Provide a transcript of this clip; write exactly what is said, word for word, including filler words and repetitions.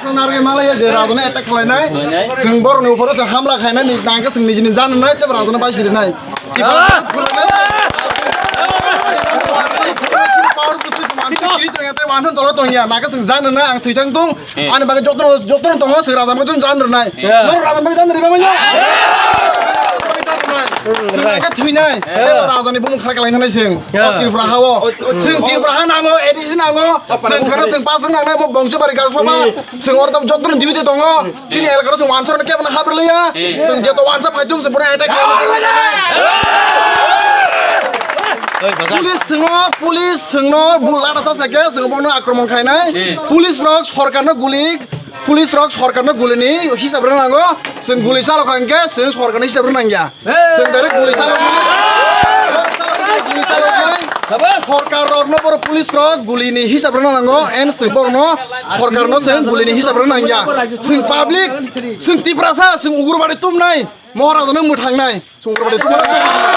Narwi malaya je rajana attack khlainai, chwng borokni uphoro chwng hamla khainai, ni nangkhe chwng nijini jananai, tei rajana baisiri nai. Power bwswi chwng mansi kiri tongya, tei wansan tolo tongya, nangkhe chwng jananai, ang thwi thang tung, ani bagwi jotono, jotono tongo, chwng rajana bagwi chwng jan rwnai. Norok rajana bagwi jan rwna manya? Chwng nangkhe thwinai, tei rajani bumung khara kalainai chwng. Tripura hao. Chwng Tripura ha nango, A D C nango, chwng khana chwng pass nangnai, bo Bongchobari Garsoma. Chwng oro jotono duty tongo. Chini elakaro chwng wansarno kebana habrwlaiya. Chwng jeto wansa phaitung chwng bono attack khlainai. Police chwngno, police chwngno bul lata chasla khe chwng bono akromon khlainai. Police rok sorkarno guli, police rok sorkarno gulini hisab rwna nango. Chwng guli chalokha hwnkhe chwng sorkarni hisab rwna nangya. Chwng direct guli chaloknai. Guli chaloknai. Sorkar rokno borok police rok gulini hisab rwna nango, and chwng borokno sorkarno chwng gulini hisab rwna nangya. Chwng public, chwng Tiprasa, chwng ugrubadi tumnai, Maharajano mwthangnai, chwng ugrubadi tumnai.